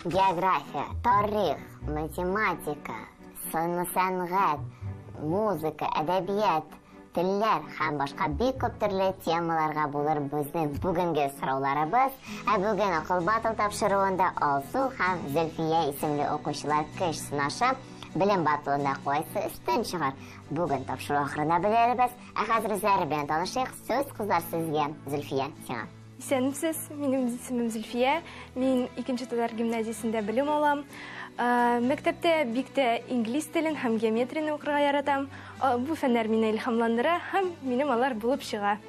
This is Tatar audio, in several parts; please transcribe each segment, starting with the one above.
География, тарих, математика, сынлы сәнгать, музыка, әдәбият, телләр һәм башка бик күп төрле темаларга булыр безнең бүгенге сорауларыбыз. Ә бүген Акыл Батл тапшыруында Алсу һәм Зөлфия исемле укучылар көч сынаша. Белем батлында кайсы өстен чыгар? Бүген тапшыру ахырында белербез. Ә хәзер үзләре белән танышыйк. Сүз кызлар сезгә, Зөлфия, сиңа. Исәнмесез, минем исемем Зөлфия. Мин икенче татар гимназиясендә белем алам. Э, мәктәптә бик тә инглиз телен һәм геометрияне укырга яратам. Э, бу фәннәр мине илһамландыра һәм минем алар булып чыга.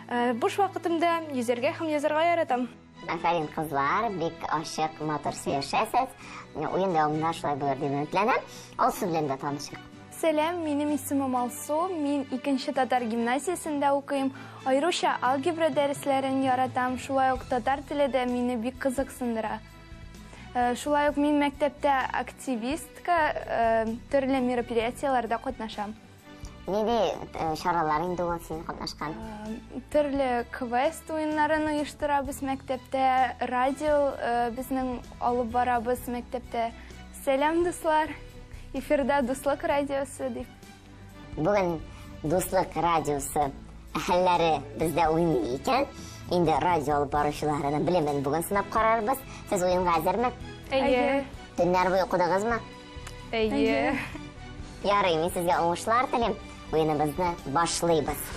Э, буш вакытымда йөзәргә һәм язарга яратам. Афәрин, кызлар, бик ачык, матур сөйләшәсез. Уен дәвамында шулай булыр дип өметләнәм. Алсу белән дә танышыйк. Сәлам, минем исемем Алсу, мин икенче татар гимназиясендә укыйм. Аеруча алгебра дәресләрен яратам, шулай ук татар теле дә мине бик кызыксындыра. Э, шулай ук мин мәктәптә активистка, э, төрле мероприятиеләрдә катнашам. Нинди э, чаралар инде ул син катнашкан? Төрле квест уеннарын оештырабыз мәктәптә, радио безнең алып барабыз мәктәптә. Сәлам, дуслар! Эфирда Дуслык радиосы дип. Бүген Дуслык радиосы әһелләре бездә уйный икән. Инде радио алып баручыларының белемен бүген сынап карарбыз. Сез уенга әзерме? Әйе. Төннәр буе укыдыгызмы? Әйе. Ярый, мин сезгә уңышлар телим. Уеныбызны башлыйбыз.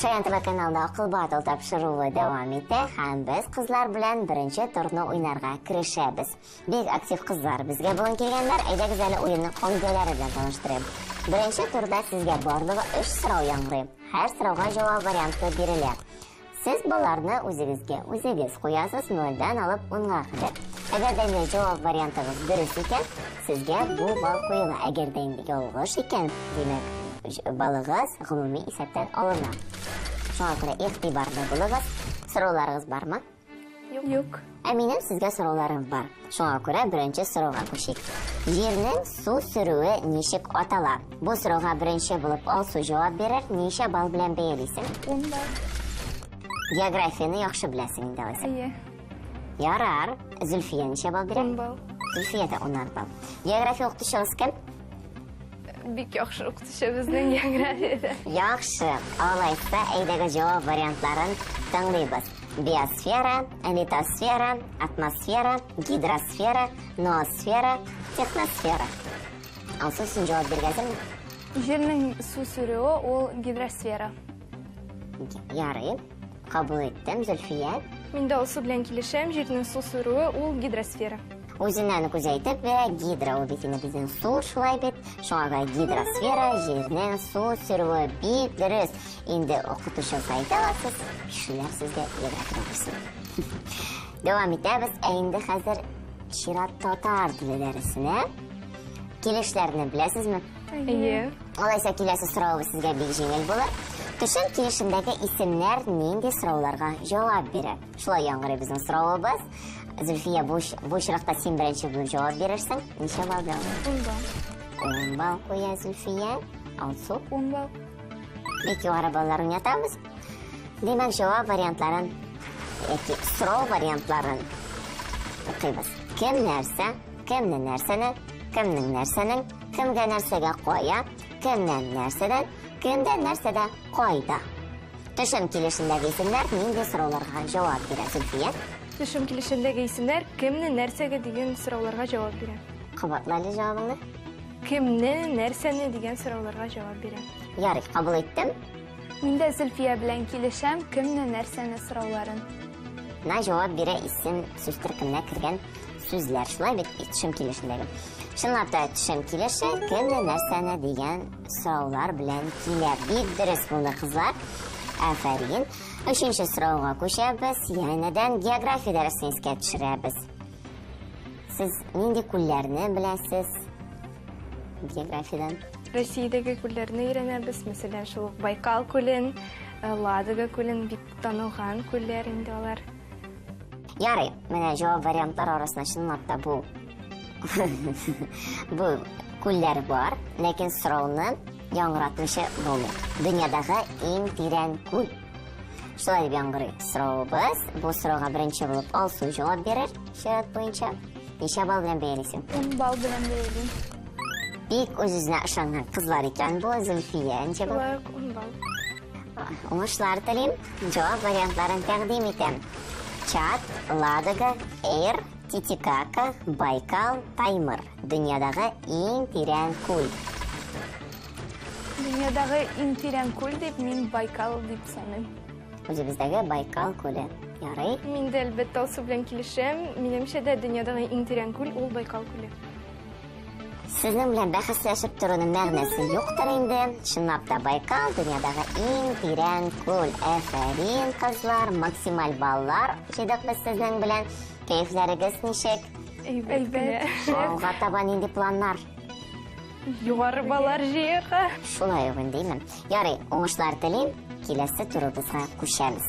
Шаян ТВ каналында Акыл Батл тапшыруы дәвам итә һәм без кызлар белән беренче турны уйнарга керешәбез. Бик актив кызлар безгә бүген килгәннәр. Әйдәгез әле уенның кагыйдәләре белән таныштырыйм. Беренче турда сезгә барлыгы 3 сорау яңгырый. Һәр сорауга җавап варианты бирелә. Сез боларны үзегезгә үзегез куясыз, нольдән алып унга кадәр. Әгәр дә инде җавап вариантыгыз дөрес икән, сезгә бу балл куела. Әгәр дә инде ялгыш икән, димәк, балыгыз гомуми исәптән алына. Шуңа күрә игътибарлы булыгыз. Сорауларыгыз бармы? Юк. Ә минем сезгә сорауларым бар. Шуңа күрә беренче сорауга күчик. Җирнең су сөрүе ничек атала? Бу сорауга беренче булып Алсу җавап бирер. Ничә балл белән бәялисең? 10 балл. Географияне яхшы беләсең инде алайса. Әйе. Ярар. Зөлфия ничә балл бирә? 10 балл. Зөлфия дә 10 балл. География укытучыгыз кем? Бик яхшы укытучы безнең географиядә. Яхшы. Алайса, әйдәгез җавап вариантларын тыңлыйбыз. Биосфера, литосфера, атмосфера, гидросфера, ноосфера, техносфера. Алсу, син җавап биргәсеңме? Җирнең су сүрүе ул гидросфера. Ярый. Кабул иттем, Зөлфия. Мин дә Алсу белән килешәм, җирнең су сүрүе ул гидросфера. Үзеннән үк үзе әйтеп бирә, гидро ул бит инде безнең су шулай бит. Шуңа күрә гидросфера, җирнең су сүрүе бик дөрес. Инде укытучыгызга әйтә аласыз, кешеләр сезгә география укысын. Дәвам итәбез. Ә инде хәзер чират татар теле дәресенә. Килешләрне беләсезме? Әйе. Алайса киләсе соравыбыз сезгә бик җиңел булыр. Төшем килешендәге исемнәр нинди сорауларга җавап бирә? Шулай яңгырый безнең соравыбыз. Зөлфия, бу, бу очракта син беренче булып җавап бирерсең. Ничә балл белән? 10 балл. 10 балл куя Зөлфия. Алсу. 10 балл. Бик югары баллар уйнатабыз. Димәк, җавап вариантларын яки сорау вариантларын укыйбыз. Кем нәрсә, кемне нәрсәне, кемнең нәрсәнең, кемгә нәрсәгә кая, кемнән нәрсәдән, кемдә нәрсәдә кайда. Төшем килешендәге исемнәр нинди сорауларга җавап бирә, Зөлфия? Төшем килешендәге исемнәр кемне нәрсәгә дигән сорауларга җавап бирә. Кабатла әле җавабыңны. Кемне, нәрсәне дигән сорауларга җавап бирә. Ярый, кабул иттем. Мин дә Зөлфия белән килешәм, кемне, нәрсәне сорауларын. На җавап бирә исем сүз төркеменә кергән сүзләр. Шулай бит төшем килешендәге. Чынлап та төшем килеше кемне, нәрсәне дигән сораулар белән килә. Бик дөрес булды, кызлар. Афәрин. Өченче сорауга күчәбез. Янәдән география дәресен искә төшерәбез. Сез нинди күлләрне беләсез географиядән? Россиядәге күлләрне өйрәнәбез. Мәсәлән, шул ук Байкал күлен, э, Ладога күлен бик танылган күлләр инде алар. Ярый, менә җавап вариантлары арасында чынлап та бу бу күлләр бар, ләкин сорауны яңгыратмыйча булмый. Дөньядагы иң тирән күл. Шулай дип яңгырый соравыбыз. Бу сорауга беренче булып Алсу җавап бирер чират буенча. Ничә балл белән бәялисең? 10 балл белән бәялим. Бик үз-үзенә ышанган кызлар икән бу. Зөлфия ничә балл? Шулай ук 10 балл. Уңышлар телим. Җавап вариантларын тәкъдим итәм. Чад, Ладога, Эйр, Титикака, Байкал, Таймыр. Дөньядагы иң тирән күл. Дөньядагы иң тирән күл дип мин Байкал дип саныйм. Үзебездәге Байкал күле. Ярый. Мин дә әлбәттә Алсу белән килешәм. Минемчә дә дөньядагы иң тирән күл ул Байкал күле. Сезнең белән бәхәсләшеп торуның мәгънәсе юктыр инде. Чынлап та Байкал дөньядагы иң тирән күл. Әфәрин, кызлар, максималь баллар җыйдык без сезнең белән. Кәефләрегез ничек? Әйбәт кенә. Алга таба нинди планнар? Югары баллар җыярга. Шулай ук инде, димме? Ярый, уңышлар телим. Киләсе турыбызга күчәбез.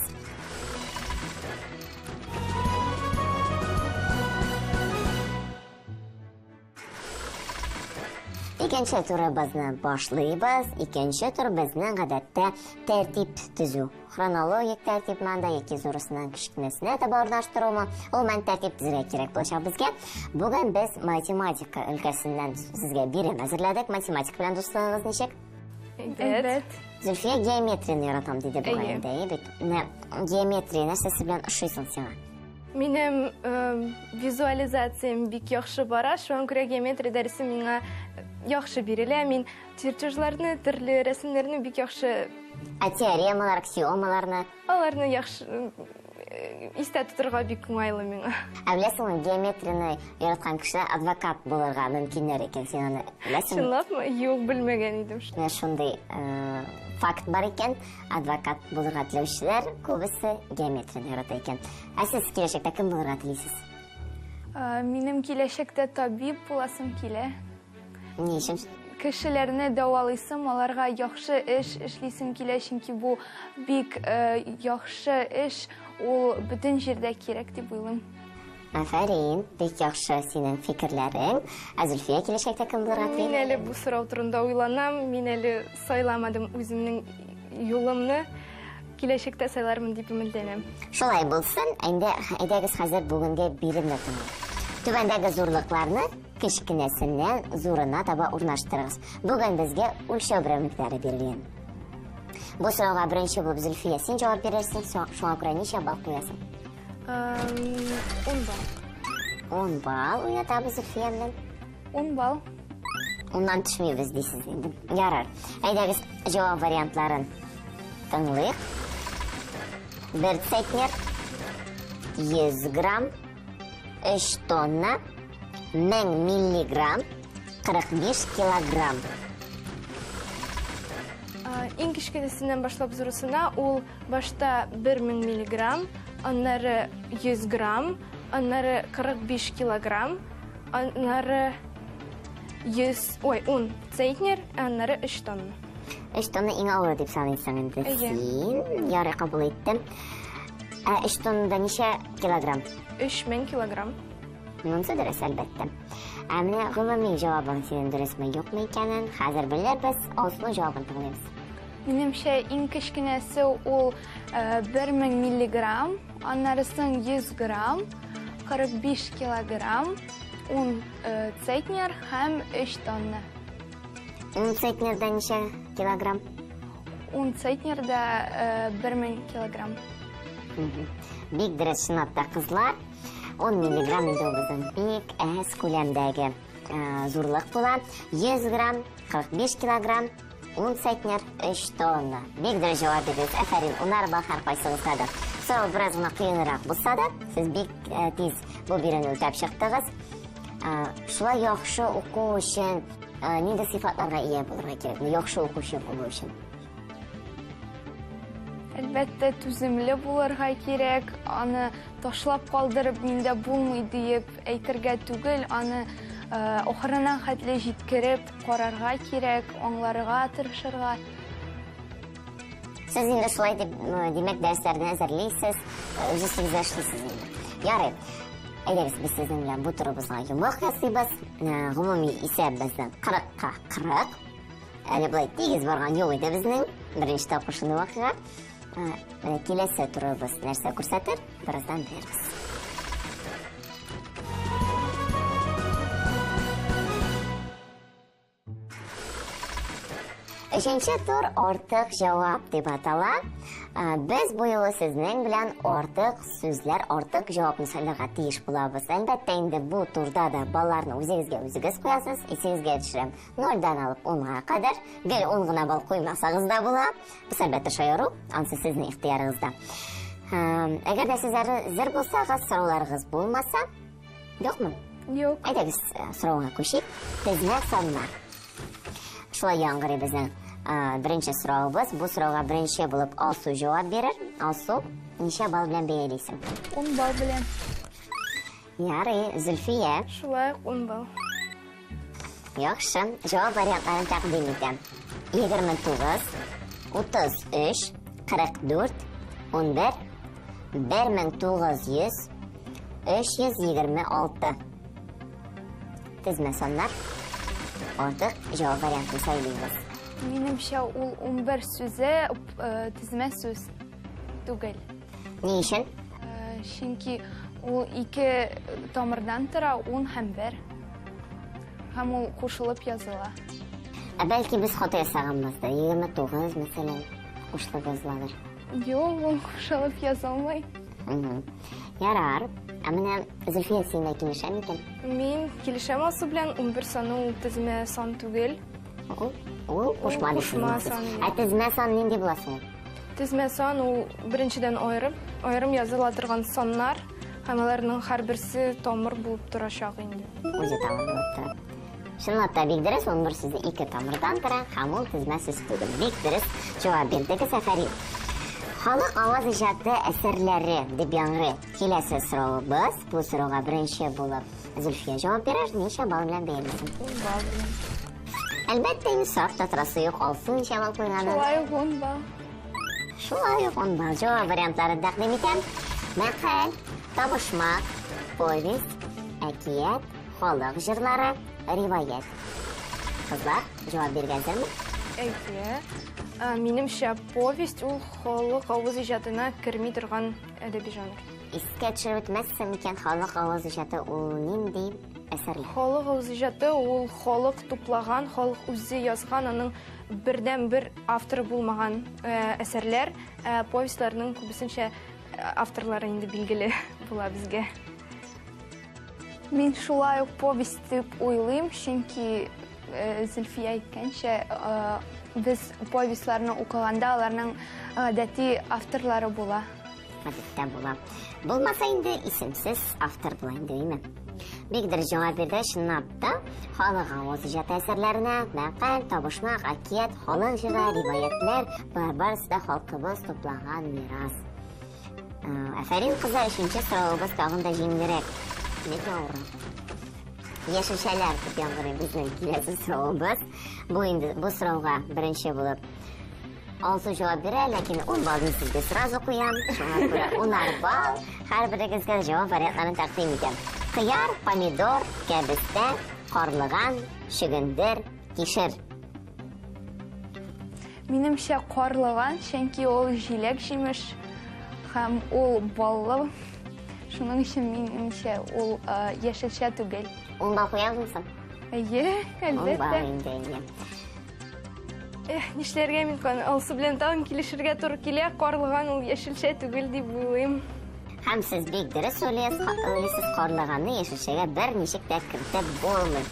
Икенче турыбызны башлыйбыз. Икенче тур безнең гадәттә тәртип төзү. Хронологик тәртип монда яки зурысыннан кечкенәсенә таба урнаштырумы? Гомумән тәртип төзергә кирәк булачак безгә. Бүген без математика өлкәсеннән сезгә бирем әзерләдек. Математика белән дуслыгыгыз ничек? Әйбәт. Зөлфия геометрияне яратам диде бугай Әйе. инде, әйе бит? Менә геометрия нәрсәсе белән ошый соң сиңа? Минем визуализациям бик яхшы бара, шуңа күрә геометрия дәресе миңа яхшы бирелә. Мин чертежларны, төрле рәсемнәрне бик яхшы... Ә теоремалар, аксиомаларны? Аларны яхшы истә тотырга бик уңайлы миңа. Ә беләсеңме, геометрияне яраткан кешеләр адвокат булырга мөмкиннәр икән, син аны беләсеңме? Чынлапмы? Юк, белмәгән идем. Менә шундый факт бар икән, адвокат булырга теләүчеләр күбесе геометрияне ярата икән. Ә сез киләчәктә кем булырга телисез? Минем киләчәктә табиб буласым килә. Ни өчен? Кешеләрне дәвалыйсым, аларга яхшы эш эшлисем килә, чөнки бу бик яхшы эш, ул бөтен җирдә кирәк дип уйлыйм. Афәрин, бик яхшы синең фикерләрең. Ә Зөлфия киләчәктә кем булырга тели? Мин әле бу сорау турында уйланам, мин әле сайламадым үземнең юлымны. Киләчәктә сайлармын дип өметләнәм. Шулай булсын, инде әйдәгез хәзер бүгенге биремне тыңлыйк. Түбәндәге зурлыкларны кечкенәсеннән зурына таба урнаштырыгыз. Бүген безгә үлчәү берәмлекләре бирелгән. Бу сорауга беренче булып Зөлфия син җавап бирерсең, шуңа күрә ничә балл куясың? 10 балл. 10 балл уйнатабыз Зөлфия белән. 10 балл. Уннан төшмибез дисез инде. Ярар. Әйдәгез җавап вариантларын тыңлыйк. 1 центнер, 100 грамм, 3 тонна, 1000 миллиграмм, 45 килограмм. Иң кечкенәсеннән башлап зурысына ул башта 1000 миллиграмм, аннары 100 грамм, аннары 45 килограмм, аннары 100, ой, 10 центнер, аннары 3 тонна. 3 тонна иң авыры дип саныйсың инде Әйе. син. Ярый, кабул иттем. Ә 3 тоннада ничә килограмм? 3000 килограмм. Монысы дөрес, әлбәттә. Ә менә гомуми җавабың синең дөресме, юкмы икәнен хәзер белербез. Алсуның җавабын тыңлыйбыз. Минемчә, иң кечкенәсе ул 1000 миллиграмм, аннарысын 100 грамм, 45 килограмм, 10 центнер һәм 3 тонна. 10 центнерда ничә килограмм? 10 центнерда 1000 килограмм. Бик дөрес, чынлап та, кызлар. 10 миллиграмм инде ул безнең бик әз күләмдәге зурлык була. 100 грамм, 45 килограмм, 10 центнер, 3 тонна. Бик дөрес җавап бирдегез. Афәрин, унар балл һәркайсыгызга да. Сорау бераз гына кыенрак булса да, сез бик тиз бу биремне үтәп чыктыгыз. Шулай яхшы уку өчен нинди сыйфатларга ия булырга кирәк? Яхшы укучы булу өчен. Әлбәттә, түземле булырга кирәк, аны ташлап калдырып миндә булмый диеп әйтергә түгел, аны ахырына хәтле җиткереп карарга кирәк, аңларга тырышырга. Сез инде шулай дип, димәк, дәресләрне әзерлисез, үз өстегездә эшлисез инде. Ярый. Әйдәгез, без сезнең белән бу турыбызга йомгак ясыйбыз. Гомуми исәп безнең кырыкка кырык. Әле болай тигез барган юк иде безнең. Беренче тапкыр шундый вакыйга. Менә киләсе турыбыз нәрсә күрсәтер, бераздан белербез. Өченче тур артык җавап дип атала. Без бу юлы сезнең белән артык сүзләр, артык җавапны сайларга тиеш булабыз. Әлбәттә инде бу турда да балларны үзегезгә үзегез куясыз. Исегезгә төшерәм. Нольдән алып унга кадәр. Гел ун гына балл куймасагыз да була. Бу әлбәттә шаяру, ансы сезнең ихтыярыгызда. Әгәр дә сез әзер булсагыз, сорауларыгыз булмаса, юкмы? Юк. Әйдәгез, сорауга күчик. Тезмә саннар. Шулай яңгырый безнең беренче соравыбыз. Бу сорауга беренче булып Алсу җавап бирер. Алсу, ничә балл белән бәялисең? 10 балл белән. Ярый, Зөлфия. Шулай ук 10 балл. Яхшы. Җавап вариантларын тәкъдим итәм. 29, 33, 44, 11, 1900, 326. Тезмә саннар. Артык җавап вариантын сайлыйбыз. Минемчә, ул 11 сүзе тезмә сүз түгел. Ни өчен? Чөнки ул ике тамырдан тора, 10 һәм 1. Һәм ул кушылып языла. Ә бәлки без хата ясаганбыздыр. 29, мәсәлән, кушылып языладыр. Юк, ул кушылып язылмый. Ярар. Ә менә Зөлфия син дә килешә микән? Мин килешәм Алсу белән, 11 саны ул тезмә сан түгел. Ул кушма дип Кушма сан. Ә тезмә сан нинди була соң? Тезмә сан ул беренчедән аерым, аерым языла торган саннар һәм аларның һәрберсе тамыр булып торачак инде. Үзе тамыр булып тора. Чынлап та бик дөрес, 11 сүзе ике тамырдан тора һәм ул тезмә сүз түгел. Бик дөрес җавап бирдегез, афәрин. Халык аваз иҗаты әсәрләре дип яңгырый. Киләсе соравыбыз, бу сорауга беренче булып Зөлфия җавап бирер, ничә балл белән бәялисең? 10 балл белән. Әлбәттә, инде сорап та торасы юк, Алсу ничә балл куйганын. Шулай ук 10 балл. Шулай ук 10 балл. Җавап вариантларын тәкъдим итәм. Мәкаль, табышмак, повесть, әкият, халык җырлары, риваять. Кызлар, җавап бирергә әзерме? Әйе. Минемчә, повесть ул халык авыз иҗатына керми торган әдәби жанр. Искә төшереп үтмәссең микән, халык авыз иҗаты ул нинди әсәрләр? Халык авыз иҗаты ул халык туплаган, халык үзе язган, аның бердән-бер авторы булмаган әсәрләр. Повестьларның күбесенчә авторлары инде билгеле була безгә. Мин шулай ук повесть дип уйлыйм, чөнки Зөлфия әйткәнчә, без повестьларны укыганда аларның гадәти авторлары була. Гадәттә була. Булмаса инде исемсез автор була инде, әйме? Бик дөрес җавап бирде, чынлап та халык авыз иҗаты әсәрләренә мәкаль, табышмак, әкият, халык җыры, риваятләр, болар барысы да халкыбыз туплаган мирас. Афәрин, кызлар, өченче соравыбыз тагын да җиңелрәк. Ләкин авыррак. Яшелчәләр дип яңгырый безнең киләсе соравыбыз. Бу инде бу сорауга беренче булып Алсу җавап бирә, ләкин ун баллны сезгә сразу куям. Шуңа күрә унар балл һәрберегезгә җавап вариантларын тәкъдим итәм. Кыяр, помидор, кәбестә, карлыган, чөгендер, кишер. Минемчә, карлыган, чөнки ул җиләк-җимеш һәм ул баллы. Шуның өчен минемчә ул яшелчә түгел. Ун балл куябызмы соң? Әйе, Ун әлбәттә. балл инде, әйе. Эх, нишләргә мин кан Алсу белән тагын килешергә туры килә, карлыган ул яшелчә түгел дип уйлыйм. Һәм сез бик дөрес уйлыйсыз, карлыганны яшелчәгә берничек тә кертеп булмый.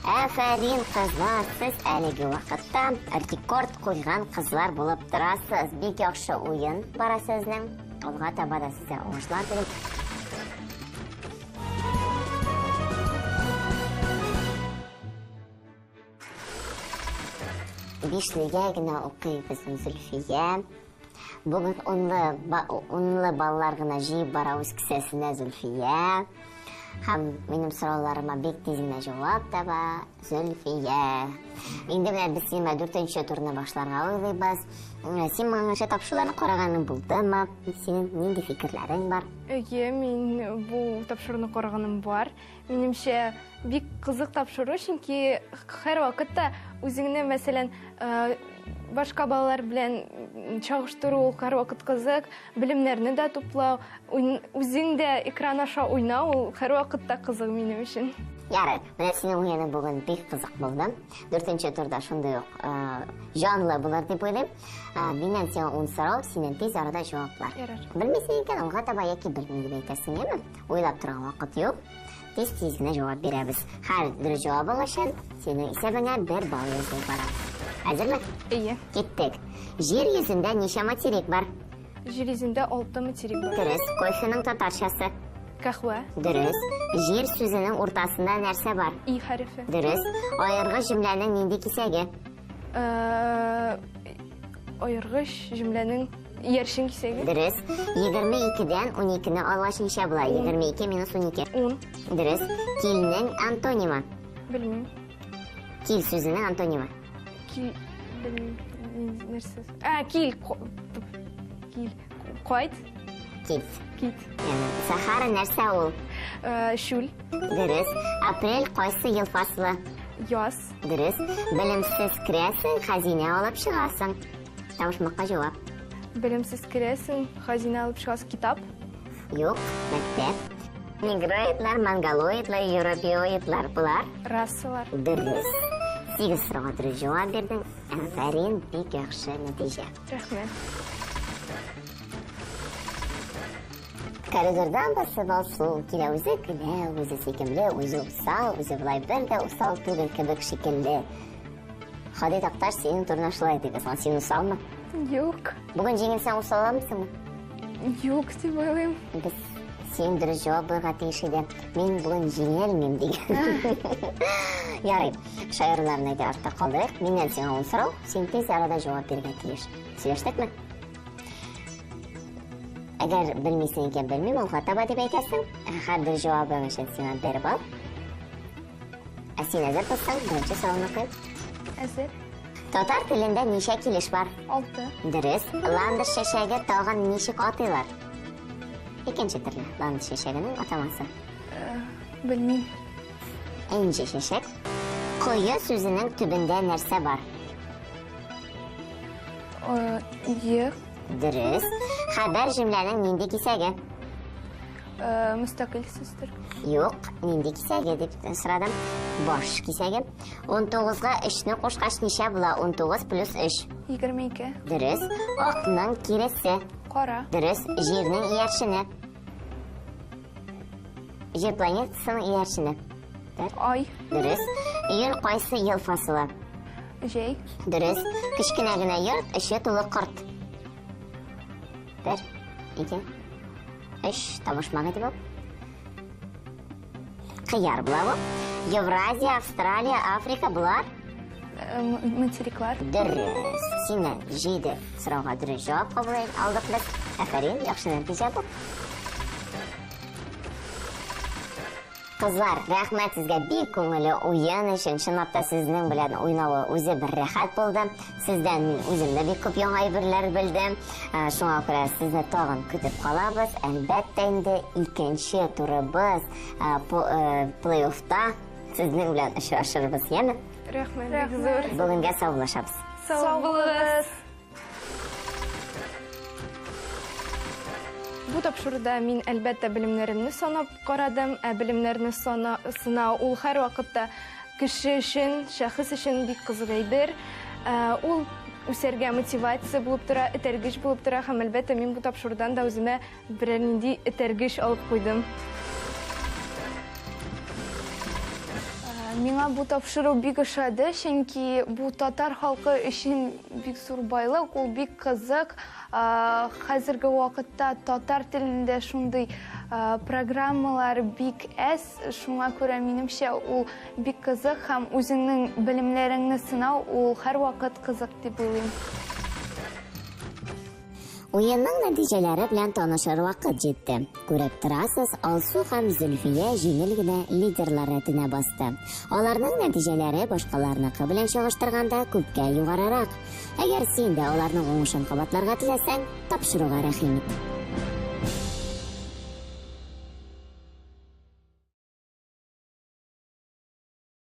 Афәрин, кызлар, сез әлеге вакытта рекорд куйган кызлар булып торасыз. Бик яхшы уен бара сезнең. Алга таба да сезгә уңышлар телим. Бишлегә генә укый безнең Зөлфия. Бүген унлы баллар гына җыеп бара үз кесәсенә Зөлфия. Һәм минем сорауларыма бик тиз генә җавап таба Зөлфия. Инде менә без синең белән дүртенче турны башларга уйлыйбыз. Син моңарчы тапшыруларны караганың булдымы? Синең нинди фикерләрең бар? Әйе, мин бу тапшыруны караганым бар. Минемчә, бик кызык тапшыру, чөнки һәрвакытта үзеңне, мәсәлән, башка балалар белән чагыштыру ул һәрвакыт кызык, белемнәрне дә туплау, үзең дә экран аша уйнау ул һәрвакытта кызык минем өчен. Ярый, менә синең уеның бүген бик кызык булды. Дүртенче турда шундый ук җанлы булыр дип уйлыйм. Миннән сиңа ун сорау, синнән тиз арада җаваплар. Ярар. Белмисең икән, алга таба яки белмим дип әйтәсең, яме? Уйлап торган вакыт юк. Тиз-тиз генә җавап бирәбез. Һәр дөрес җавабың өчен синең исәбеңә бер балл язылып бара. Әзерме? Әйе. Киттек. Җир йөзендә ничә материк бар? Җир йөзендә алты материк бар. Дөрес. Кофеның татарчасы? Каһвә. Дөрес. Җир сүзенең уртасында нәрсә бар? И хәрефе. Дөрес. Аергыч җөмләнең нинди кисәге? Аергыч җөмләнең иярчен кисәге. Дөрес. 22-дән 12-не алгач ничә була? 22 минус 12. 10. Дөрес. Килнең антонимы? Белмим. Кил сүзенең антонимы? Кил, белмим. Нәрсә? А, кил. Кил. Кайт. Кит. Кит. Сахара нәрсә ул? Шүл. Дөрес. Апрель кайсы ел фасылы? Яз. Дөрес. Белемсез керәсең, хәзинә алып чыгасың. Табышмакка җавап. Белемсез керәсең, хәзинә алып чыгасың. Китап? Юк, мәктәп. Негроидлар, монголоидлар, европеоидлар болар? Расалар. Дөрес. 8 сорауга дөрес җавап бирдең. Афәрин, бик яхшы нәтиҗә. Рәхмәт. Коридордан басып Алсу килә, үзе көлә, үзе сөйкемле, үзе усал, үзе болай бер дә усал түгел кебек шикелле. Һади Такташ синең турында шулай дип язган. Син усалмы? Юк. Бүген җиңелсәң усал аламсыңмы? Юк дип уйлыйм. Без син дөрес җавап булырга тиеш иде. Мин бүген җиңелмим дигән. Ярый, шаяруларны әйдә артта калдырыйк. Миннән сиңа ун сорау, син тиз арада җавап бирергә тиеш. Сөйләштекме? Әгәр белмисең икән, белмим, алга таба дип әйтәсең. Һәрбер җавабың өчен сиңа бер балл. Ә син әзер булсаң, беренче сорауны укыйм. Әзер. Татар телендә ничә килеш бар? 6. Дөрес. Ландыш чәчәге тагын ничек атыйлар? Икенче төрле ландыш чәчәгенең атамасы. Белмим. Энҗе чәчәк. Кое сүзенең төбендә нәрсә бар? Е. Дөрес. Хәбәр җөмләнең нинди кисәге? Мөстәкыйль сүздер. Юк, нинди кисәге дип сорадым. Баш кисәге. 19-га 3-не кушкач ничә була? 19 плюс 3. 22. Дөрес. Акның киресе. Кара. Дөрес. Җирнең иярчене. Җир планетасының иярчене. Ай. Дөрес. Июль кайсы ел фасылы? Җәй. Дөрес. Кечкенә генә йорт, эче тулы корт. 1, 2, 3, табышмак иде бу. Кыяр була бу. Евразия, Австралия, Африка булар? Материклар. Дөрес. Синнән 7 сорауга дөрес җавап кабул алдык без. Афәрин, яхшы нәтиҗә бу. Кызлар, рәхмәт сезгә бик күңелле уен өчен. Чынлап та сезнең белән уйнавы үзе бер рәхәт булды. Сездән мин үзем дә бик күп яңа әйберләр белдем. Шуңа күрә сезне тагын көтеп калабыз. Әлбәттә инде икенче турыбыз плей-оффта сезнең белән очрашырбыз, яме? Рәхмәт, бик зур. Бүгенгә саубуллашабыз. Сау булыгыз. Бу тапшыруда мин әлбәттә белемнәремне санап карадым. Ә белемнәрне сынау ул һәр вакытта кеше өчен, шәхес өчен бик кызык әйбер. Ул үсәргә мотивация булып тора, этәргеч булып тора һәм әлбәттә мин бу тапшырудан да үземә берәр нинди этәргеч алып куйдым. Миңа бу тапшыру бик ошады, чөнки бу татар халкы өчен бик зур байлык, ул бик кызык. Хәзерге вакытта татар телендә шундый программалар бик әз, шуңа күрә минемчә ул бик кызык һәм үзеңнең белемнәреңне сынау ул һәрвакыт кызык дип уйлыйм. Уенның нәтиҗәләре белән танышыр вакыт җитте. Күреп торасыз, Алсу һәм Зөлфия җиңел генә лидерлар рәтенә басты. Аларның нәтиҗәләре башкаларныкы белән чагыштырганда күпкә югарырак. Әгәр син дә аларның уңышын кабатларга теләсәң, тапшыруга рәхим ит.